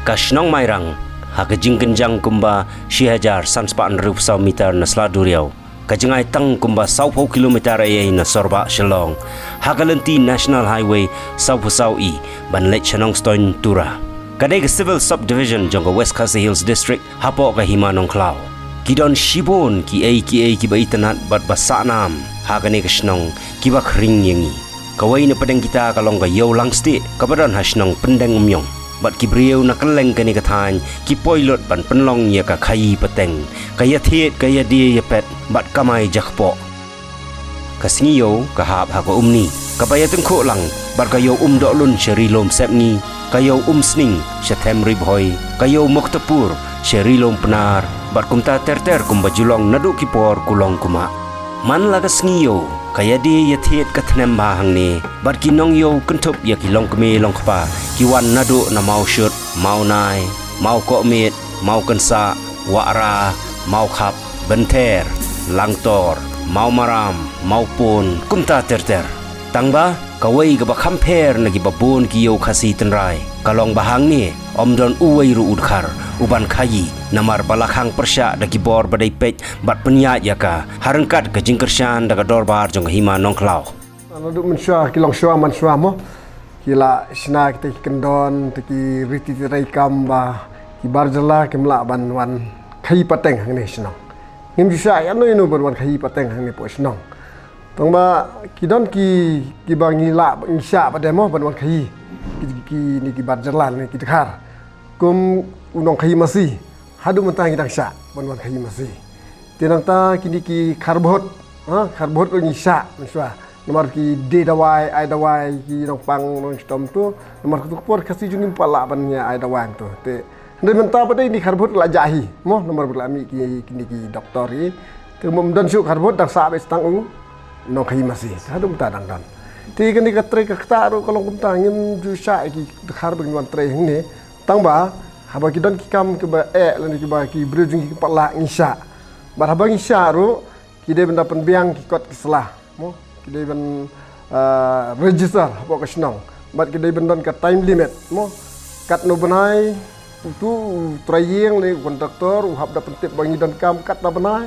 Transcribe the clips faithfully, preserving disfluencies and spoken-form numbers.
Ka shnong Mairang, ha ka jingkynjang kumba shi hajar san spah hynriew phew saw meter na sla duriaw, ka jngai tang kumba saw phew kilometer ei ei na sorbah Shillong, ha ka lynti National Highway saw phew saw E, ban leit sha Nongstoiñ Tura. Ka dei ka Civil Subdivision jong ka West Khasi Hills District, hapoh ka Hima Nongkhlaw. Ki don shibun ki ei ki ei kiba itynnad bad ba sahnam ha kane ka shnong, kiba khring ïa ngi. Kawei na pdeng kita ka long ka Ïew Langstieh, kaba don ha shnong Pyndengmïong. Bad ki briew na kylleng kane ka thaiñ ki poi lut ban pynlong ïa ka khaïi pateng, ka ïathied ka ïadie ïapet bad kamai jakpoh. Ka Sngi Ïew ka hap ha ka Umni, kaba ïatyngkhuh lang bad ka Ïew Umdohlun sha Ri Lum Sepngi, ka Ïew Umsning sha Them Ri Bhoi, ka Ïew Muktapur sha Ri Lum Pnar, bad kumta ter ter kumba ju long naduh ki por kulong kumah. Man la ka Sngi Ïew, ka ïadie ïathied ka thnem bha hangne, bad ki nongïew kynthup ïa ki longkmie longkpa ki wan naduh na Mawshut, Mawnai, Mawkohmiet, Mawkynsah, Wahra, Mawkhap, Bynther, Langtor, Mawmaram, Mawpun, kumta ter ter. Tangba kawei kaba kham pher na kiba bun ki ïew Khasi tynrai ka long ba hangne ym don uwei ruh u dkhar uban khaïi, namar ba la khang pyrshah da ki bor ba dei peit bad pynïaid ïa ka, ha ryngkat ka jingkyrshan da ka dorbar jong ka Hima Nongkhlaw. Naduh mynshuwa, ki longshuwa manshuwa mo, ki la shna kita ki kyndon, kita ki riti treikam ba ki bar jylla kim lah ban wan khaïi pateng hangne shnong. Ngim ju shah ïano ïano ban wan khaïi pateng hangne hapoh shnong. Tangba ki don ki, kiba ngi lah, ngi shah pat de mo ban wan khaïi, ki, kine ki bar jylla ne ki dkhar. Kum u nongkhaïi masi, haduh mynta ngi dang shah ban wan khaïi masi. Te nangta kine ki kharbhut, ha, kharbhut ruh ngi shah mynshuwa. Namar ki die dawai, ai dawai ki nongpang nongshitom tu, namar kato ka por Khasi jong ngi ym pat lah ban ïa ai dawai tu. Te hynrei mynta pat de kine ki kharbhut la jah hi mo, namar ba la mih ki, kine ki doktor hi. Te ym don shuh kharbhut, dang sah beit tang u nongkhaïi masi. Te haduh mynta dang don. Te kane ka trei ka ktah ruh ka long kumta, ngim ju shah ïa ki dkhar ba kin wan trei hangne. Tangba haba ki don ki kam kiba eh lane kiba ki briew jong ngi kim pat lah, ngi shah. Bad haba ngi shah ruh, ki dei ban da pynbiang ki kot ki sla mo, ki dei ban, ah, register hapoh ka shnong. Bad ki dei ban don ka time limit mo, katno bnai utu u trai ïing ne u kontraktor u hap da pyntip ba ngi donkam katno bnai,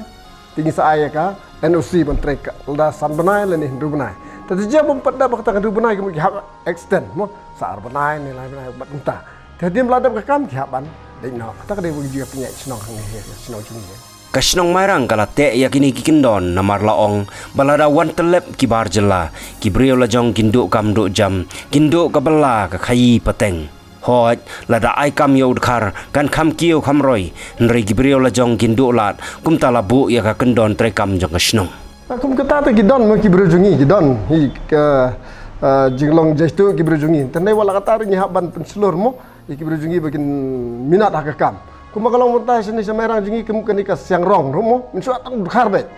te ngi sa ai ïa ka N O C ban trei, ka lada san bnai lane hynriew bnai. Te te jia bym pat dep ba kata ka hynriew bnai, ki mut ki hap extend mo, sa ar bnai ne lai bnai bad kumta. Te hadien ba la dep ka kam ki hap ban leit noh. Kata ka dei ba ngi ju ïa pynïaid shnong hangne, shnong jong ngi. Ka shnong Mairang ka la teh ïa kine ki kyndon namar la ong ba lada wan tyllep ki bar jylla, ki briew la jong kin duh kam duh jam, kin duh ka bylla ka khaïi pateng. Hooid, lada ai kam ïa u dkhar kan kham kiew kham roi, hynrei ki briew la jong kin duh lad, kumta la buh ïa ka kyndon treikam jong ka shnong. Kum kata te ki don mo ki briew jong ngi, ki don hi ka, eh, jinglong jaituh ki briew jong ngi. Te hynrei wat la katta ruh ngi hap ban pynshlur mo ïa ki briew jong ngi ba kin minot ha ka kam. Kumba ka long mynta shane sha Mairang jong ngi, kum kane ka Siangrong ruh mo, mynshuwa tang dkhar beit.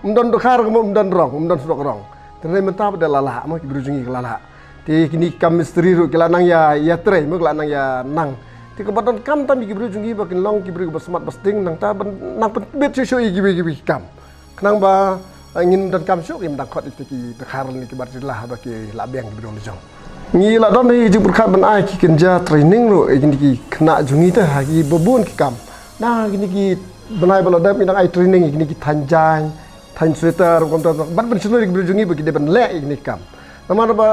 Ym don dkhar mo, ym don rong, ym don surok rong. Te hynrei mynta pat de la lah mo, ki briew jong ngi ki la lah. Te kine ki kam mistri ruh ki la nang ïa, ïa trei mo, ki la nang ïa nang. Te kaba donkam tam ïa ki briew jong ngi ba kin long ki briew ba smat ba sting, nangta ban nang pynbit shuh shuh ïa kiwei kiwei ki kam. Khnang ba, eh, ngin donkam shuh, ngim dang khot ïa kita ki dkhar ne ki bar jylla haba ki la biang ki briew la jong. Ngi la don hi jingpyrkhat ban ai ki kynja training ruh ïa kine ki khynnah jong ngi te ha kiba bun ki kam. Na kine ki bnai ba la dep ngi dang ai training ïa kine ki thaiñ jaiñ, thaiñ sweater, kumta, ban pynshlur ïa ki briew jong ngi ba ki dei ban leh ïa kine ki kam. Namar ba,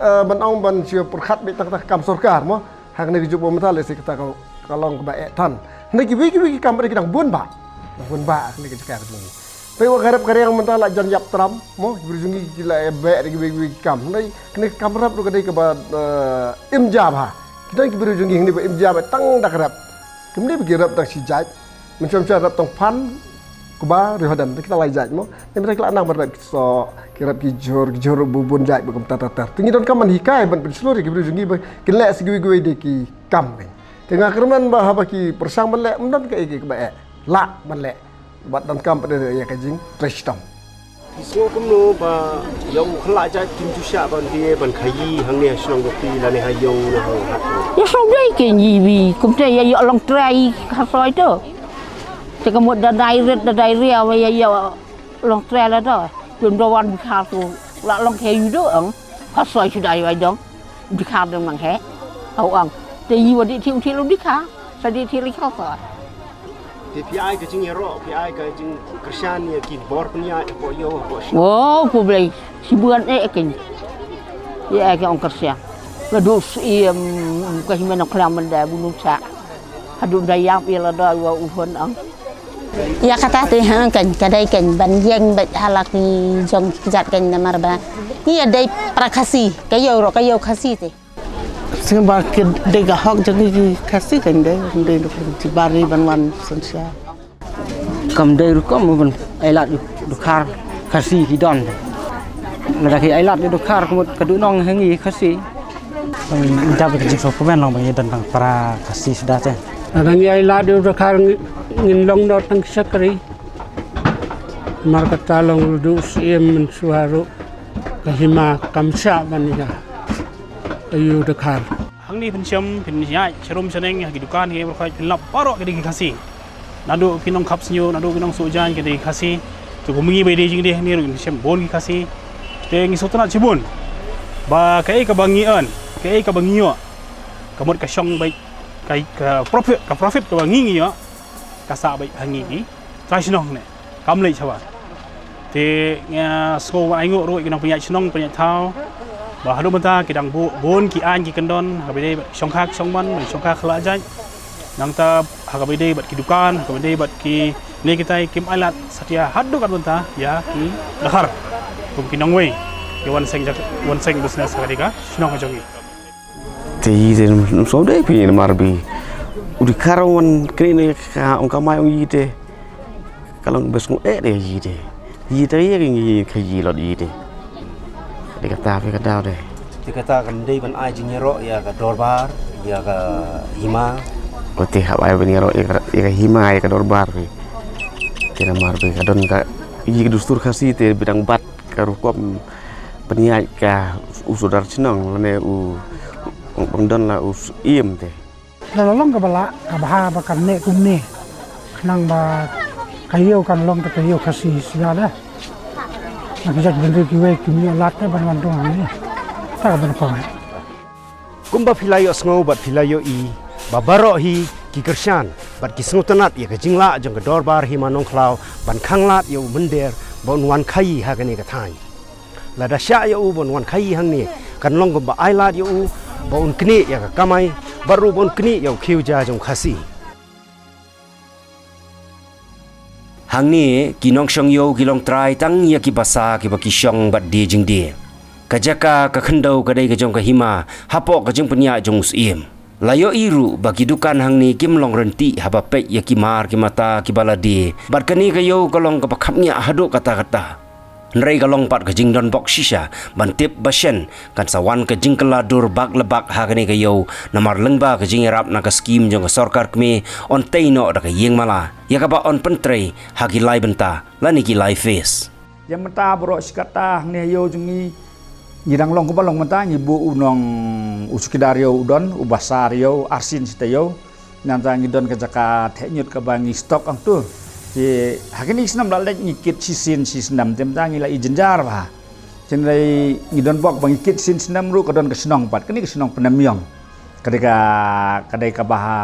eh, ban ong ban shu pyrkhat beit tang ka kam sorkar mo. Ha kane ka juk ba mynta lehse kata ka, ka long kaba eh than. Hynrei kiwei kiwei ki kam ba dei ki dang bun bha. Dang bun bha ha kane ka jaka ka jong ngi. Peit wat ka rep ka riang mynta la jan ïap tram mo, ki briew jong ngi ki la beh da kiwei kiwei ki kam. Hynrei kane ka kam rep ruh ka dei kaba, eh, im ja bha. Ki don ki briew jong ngi hangne ba im ja bha tang da ka rep. Kim dei ba ki rep tang shi jait. Mynshuwa mynshuwa rep tang phan, kba, riewhadem, te kita lai jait mo. Te mynta ki la nang ban rep ki soh, ki rep ki jhur, ki jhur bun bun jait ba kumta ter ter. Te ngi donkam ban hikai, ban pynshlur ïa ki briew jong ngi ba kin leh sa kiwei kiwei de ki kam kein. Te nga kyrmen ba haba ki pyrshang ban leh, ym don kaei kaei kaba eh. Lah ban leh. Bad donkam pat de ïa ka jingtrei shitom. Phi sngew kumno ba ïa u khynnah jait kim ju shah ban die ban khaïi hangne ha shnong jong phi lane ha ïew ne ha u hat? Ïa shnong dei kein, ïa iwi kumta ïa ïoh long trai ha shnong ito. Te ka mut da dai rit da dai ria ba ïa ïoh long trai la da. Tum da wan bikha tu la long khaïi do ang. Ha shnong shu dai wai dong. Bikha dong nang he. Au ang. Te ïa wa dih thiah u thiah lu dih kha. Sa dih thiah li kha sa. Te phi ai ka jingïaroh, phi ai ka jingkyrshan ïa ki bor pynïaid hapoh ïew hapoh shi. Wow, khublei shibun eh kin. Ïa ai ka ong kyrshan. Naduh Syiem ka hima Nongkhlaw mynta ba un ym shah. Haduh da ïap ïa lada wa u hun ong. Ïa kata te ha kan ka dei kan ban ïeng bad ha la ki jong ki kjat kan namar ba. Ïa dei para Khasi, ka ïew ruh ka ïew Khasi te. Sngewbha ki dei ka hok jong ki Khasi kan dei, dei dei ki bari ban wan synshar. Kam dei rukom ban ai lad u dkhar Khasi ki don. Lada ki ai lad u dkhar ka mut ka dei nong ha ngi Khasi. Jab ka jingsngewkmen long ba ngi don tang para Khasi suda te. Lada ngi ai lad u dkhar ngi, ngin long dor tang shakri. Mar kata long ruh Syiem mynshuwa ruh ka hima kam shah ban ïa ai u dkhar. Hangne phin shem, phin ïaid sharum shaneng ha ki dukan, ha ki ïing baroh, phin lap baroh ki dei ki Khasi. Naduh ki nongkhap sniew, naduh ki nongsuh jaiñ ki dei ki Khasi. Te kum ngi ba dei jingdie hangne ruh phin shem bun ki Khasi. Te ngi sngewtynnat shibun ba kaei kaba ngi earn, kaei kaba ngi ïoh, ka mut ka shong beit, ka, ka profit, ka profit kaba ngi ngi ïoh, ka sah beit ha ngi ki trai shnong ne, kam leit shabar. Te nga sngew ba ainguh ruh ki nongpynïaid shnong pynïaid thaw ba haduh mynta ki dang bu-, bun ki aiñ ki kyndon ha kaba ïadei bad ki shongkha ki shongman, bad ki shongkha khlajait. Nangta ha kaba ïadei bad ki dukan, ha kaba ïadei bad kine kitai kim ai lad satia haduh kat mynta ïa ki dkhar kum ki nongwei ki wan seng jak-, wan seng business ha kane ka shnong ka jong ngi. Te ïa te ym sngewdei phi namar ba u dkhar wan kane ne ka ong kamai ong ïa te. Ka long ba sngew eh de ïa te. Ïa te ïa ka ngi ka ïa lot ïa te. Te kata phi ka daw de. Te kata kan dei ban ai jingïaroh ïa ka dorbar, ïa ka hima. O te hap ai ban ïaroh ïa ka, ïa ka hima, ïa ka dorbar phi. Te namar ba ka don ka ïa ka dustur Khasi te ba dang bat ka rukom pynïaid ka u sordar shnong lane u, u, u bym don la u Syiem te. La long kaba lah, kaba ha ba kan neh kumne. Khnang ba ka ïew kan long ta ka ïew Khasi shisha da. Na ka jaitbynriew kiwei kim ïoh lad te ban wan rung hangne. Ta ka ban pang. Kumba phi la ïohsngew bad phi la ïohi ba baroh hi ki kyrshan bad ki sngewtynnat ïa ka jinglah jong ka dorbar hima Nongkhlaw ban khanglad ïa u mynder ba un wan khaii ha kane ka thaiñ. Lada shah ïa u ban wan khaii hangne kan long kumba ai lad ïa u ba un knieh ïa ka kamai bad ruh ba un knieh ïa u khiew ja jong u Khasi. Hangne ki nongshong ïew ki long trai tang ïa ki basa kiba ki shong bad die jingdie. Ka jaka ka khyndew ka dei ka jong ka hima hapoh ka jingpynïaid jong u Syiem. La ïohi ruh ba ki dukan hangne kim long rynti haba peit ïa ki mar ki mata kiba la die. Bad kane ka ïew ka long kaba khapngiah haduh katta katta. Hynrei ka long pat ka jingdonbok shisha ban tip ba shen kan sa wan ka jingkylla dur bak la bak ha kane ka ïew namar lyngba ka jingïarap na ka skhim jong ka sorkar kmie yn tei noh da ka ïing mala ïa kaba yn pyntrei ha ki lai bynta lane ki lai phase. Ïa mynta baroh shi katta hangne ha ïew jong ngi ngi dang long kumba long mynta, ngi buh u nong u chowkidar ïew u don, u basa ïew, arsien shi taïew. Nangta ngi don ka jaka theh ñiut kaba ngi stock hangto. Te ha kine ki snem la leit ngi kit shisien shi snem, te mynta ngi la i jynjar bha. Hynrei ngi donbok ba ngi kit shisien snem ruh ka don ka shnong pat, kane ka shnong Pnemïong. Ka dei ka, ka dei kaba ha,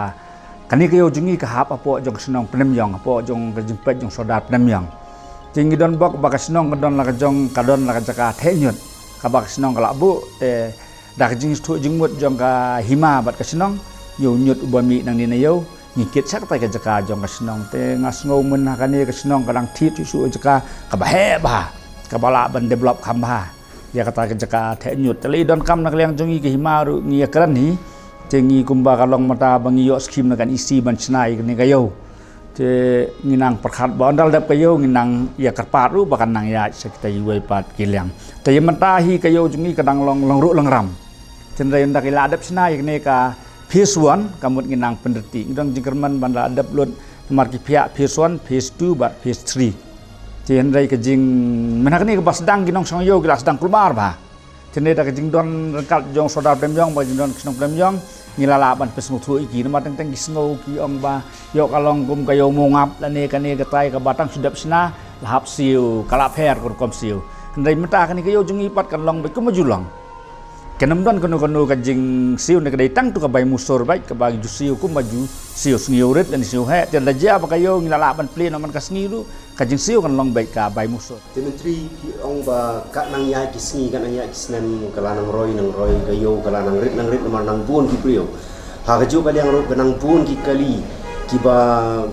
kane ka ïew jong ngi ka hap hapoh jong ka shnong Pnemïong, hapoh jong ka jingpeit jong sordar Pnemïong. Te ngi donbok ba ka shnong ka don la ka jong, ka don la ka jaka theh ñiut kaba ka shnong ka la buh, te da ka jingsngewthuh jingmut jong ka hima bad ka shnong, ïa u ñiut uba mih nangne na ïew ngi kit sha katai ka jaka jong ka shnong. Te nga sngew myn ha kane ka shnong ka dang thied shuh shuh jaka kaba heh bha, kaba lah ban develop kham bha. Ïa katai ka jaka theh ñiut te la i donkam na ka liang jong ngi ka hima ruh ngi ïakren hi. Te ngi kumba ka long mynta ba ngi ïoh skhim na ka NEC ban shna ïa kane ka ïew. Te ngi nang pyrkhat ba ynda la dep ka ïew ngi nang ïa kyrpad ruh ba kan nang ïaid sha kita iwei pat ki liang. Te ïa mynta hi ka ïew jong ngi ka dang long, long ruh long ram. Te hynrei ynda ki la dep shna ïa kane ka phase one, ka mut ngi nang pynreti. Ngi don jingkyrmen ban la dep lut namar ki phiah phase one, phase two bad phase three. Te hynrei ka jing, mynta kane kaba sdang ki nongshong ïew ki la sdang kulmar bha. Te hynrei da ka jingdon ryngkat jong sordar Pnemïong bad jingdon ka shnong Pnemïong, ngi la lah ban pynsngewthuh ïa ki namar teng teng ki sngew ki ong ba ïoh ka long kum ka ïew mawngap lane kane katai kaba tang shu dep shna la hap siew, ka la pher ka rukom siew. Hynrei mynta kane ka ïew jong ngi pat kan long beit kumba ju long. Kan ym don kano kano ka jingsiew ne ka dei tang tu ka bai musur bad kaba ju siew kumba ju siew sngi rit lane sngi heh. Te lada jia ba ka ïew ngi la lah ban plie noh man ka sngi ruh, ka jingsiew kan long bad ka bai musur. Te Myntri, phi ong ba kat nang ïaid ki sngi, kat nang ïaid ki snem, ka la nang roi nang roi, ka ïew ka la nang rit nang rit namar nang bun ki briew. Ha kajuh ka liang ruh ka nang bun ki kali kiba,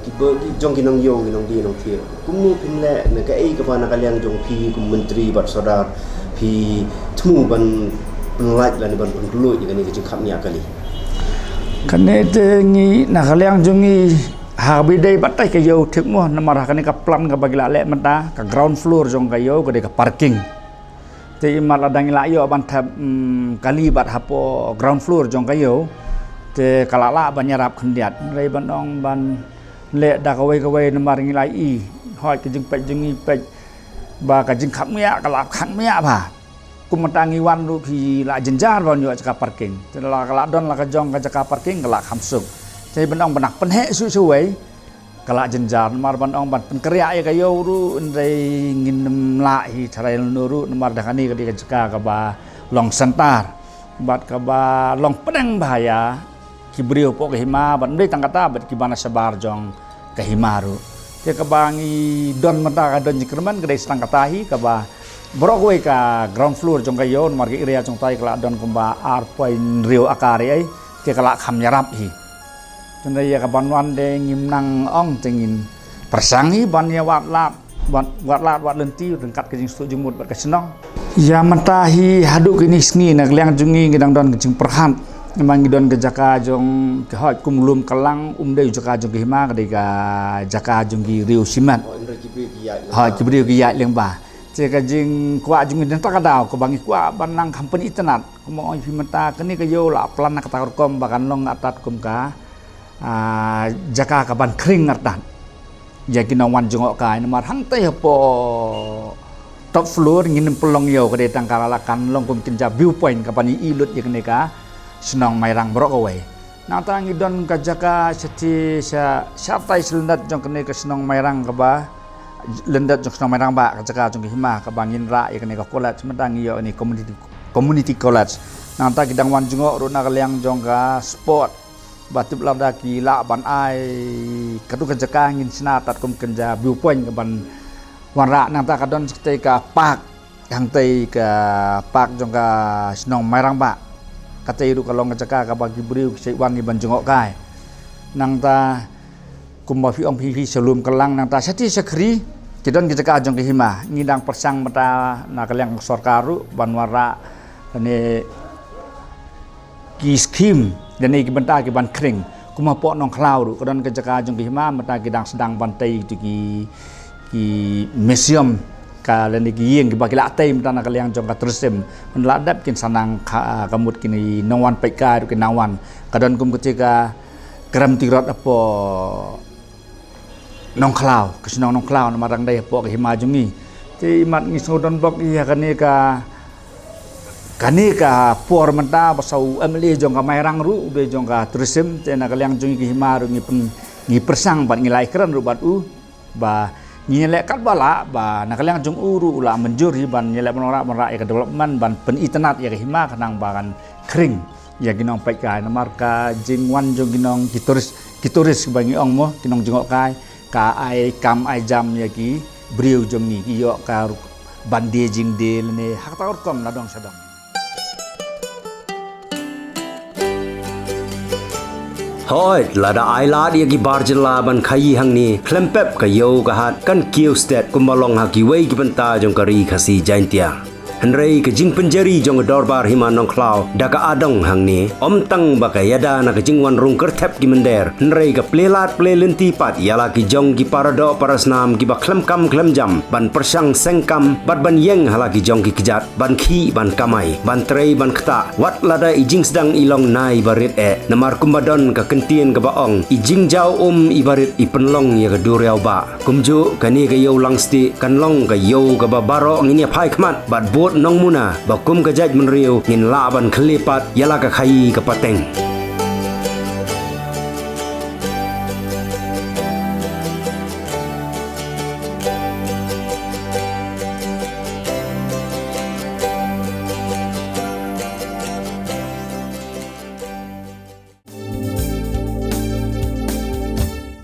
kiba, ki jong ki nongïew, ki nongdie nongthied. Kumno phin leh, na kaei kaba na ka liang jong phi kum Myntri bad Sordar phi thmu ban pynlait lane ban pynkloi ïa kane ka jingkhapngiah kali? Kane te ngi na ka liang jong ngi, ha kaba ïadei bad tai ka ïew thik mo, namar ha kane ka plan kaba ngi la leh mynta, ka ground floor jong ka ïew ka dei ka parking. Te imat lada ngi la ïoh ban thep, mm, kali bad hapoh ground floor jong ka ïew, te ka la lah ban ïarap khyndiat. Hynrei ban ong ban leh da kawei kawei namar ngi la i, hooid ka jingpeit jong ngi peit ba ka jingkhapngiah ka la khapngiah bha. Kum mynta ngi wan ruh phi la jynjar ban ïoh jaka parking. Te la ka la don la ka jong ka jaka parking ka la kham suk. Te ban ong ban nang pynheh shuh shuh wei, ka la jynjar namar ban ong ban pynkynriah ïa ka ïew ruh, hynrei ngin ym lah hi tharai lano ruh namar da kane ka dei ka jaka kaba long centre bad kaba long pdeng bha ïa ki briew hapoh ka hima bad ym dei tang kata bad kiba na shabar jong ka hima ruh. Te kaba ngi don mynta ka don jingkyrmen ka dei sa tang kata hi kaba baroh kawei ka ground floor jong ka ïew namar ka area jong tai ka la don kumba ar point hynriew acre ei, te ka la kham ïarap hi. Te hynrei ïa ka ban wan de ngim nang ong te ngin pyrshang hi ban ïa wad lad, wad, wad lad wad lynti ryngkat ka jingsuk jingmut bad ka shnong. Ïa mynta hi haduh kine sngi na ka liang jong ngi ngi dang don ka jingpyrkhat. Namar ngi don ka jaka jong ki hooid kum lum Kylang, um dei jaka jong ka hima, ka dei ka jaka jong ki riew shimet. Hooid ki briew ki ïaid lyngba. Te ka jingkwah jong ngi na kata ka daw kaba ngi kwah ban nang kham pynitynnad. Kumba ong ïa phi mynta kane ka ïew la plan na kata ka rukom ba kan long artat kum ka, ah, jaka kaban khring artat ïa ki nongwan jngohkai namar hangtei hapoh top floor ngin ym pynlong ïew, ka dei tang ka la kan long kum kynja view point kaban ïohi lut ïa kane ka shnong Mairang baroh kawei. Nangta ngi don ka jaka shatai sha, shatai sha lyndet jong kane ka shnong Mairang kaba, lyndet jong shnong Mairang ba ka jaka jong ka hima kaba ngin rah ïa kane ka college mynta ngi ïoh kane community, community college. Nangta ki dang wan jngoh ruh na ka liang jong ka sport. Ba tip lada ki lah ban ai katu ka jaka ngin shna tad kum kynja view point kaban wanrah. Nangta ka don shatai ka park, hangtai ka park jong ka shnong Mairang ba. Katei ruh ka long ka jaka kaba ki briew ki shait wan ban jngohkai. Nangta kumba phi ong phi phi sha lum ka lang nangta shatai sha khri ki don ki jaka jong ka hima. Ngi dang pyrshang mynta na ka liang sorkar ruh ban wanrah ne ki skim lane ki bynta kiban khring. Kum hapoh Nongkhlaw ruh ka don ka jaka jong ka hima mynta ki dang sdang ban tei tu ki, ki museum ka lane ki ïing kiba ki la tei mynta na ka liang jong ka tourism. Mynta la dep kin sa nang ka, ka mut kine nongwan peit kai ruh kin nang wan. Ka don kum kata ka Krem Tirot hapoh Nongkhlaw, ka shnong Nongkhlaw namar dang dei hapoh ka hima jong ngi. Te imat ngi sngew don bok ïa kane ka, kane ka por mynta ba sa u M L A jong ka Mairang ruh u dei jong ka tourism, te na ka liang jong ngi ka hima ruh ngi pyn, ngi pyrshang bad ngi la ïakren ruh bad u ba ngi leh katba lah ba na ka liang jong u ruh u la mynjur hi ban ïaleh ban wanrah, wanrah ïa ka development ban pynitynnad ïa ka hima khnang ba kan khring ïa ki nongpeit kai namar ka jingwan jong ki nong ki tourist, ki tourist ba ngi ong mo, ki nong jngohkai, ka ai kam ai jam ïa ki briew jong ngi, ki ïoh ka rukom ban die jingdie lane ha kata ka rukom na dong sha dong. Hooid, lada ai lad ïa ki bar jylla ban khaii hangne khlem pep ka ïew ka hat kan kiew stet kumba long ha kiwei ki bynta jong ka ri Khasi Jaintia. Hynrei ka jingpynjari jong ka Dorbar Hima Nongkhlaw da ka adong hangne, ym tang ba ka ïada na ka jingwan rung kyrthep ki mynder, hynrei ka plie lad plie lynti pat ïa la ki jong ki paradoh parasnam kiba khlem kam khlem jam ban pyrshang seng kam bad ban ïeng ha la ki jong ki kjat ban khih ban kamai, ban trei ban ktah, wat lada i jingsdang i long na iba rit eh, namar kumba don ka kyntien kaba ong, i jingjaw um iba rit i pynlong ïa ka duriaw bah. Kumjuh kane ka ïew Langstieh kan long ka ïew kaba baroh ngin ïa phai khmat bad bud nongmuna ba kum ka jaitbynriew ngin lah ban khyllie pat ïa la ka khaii ka pateng.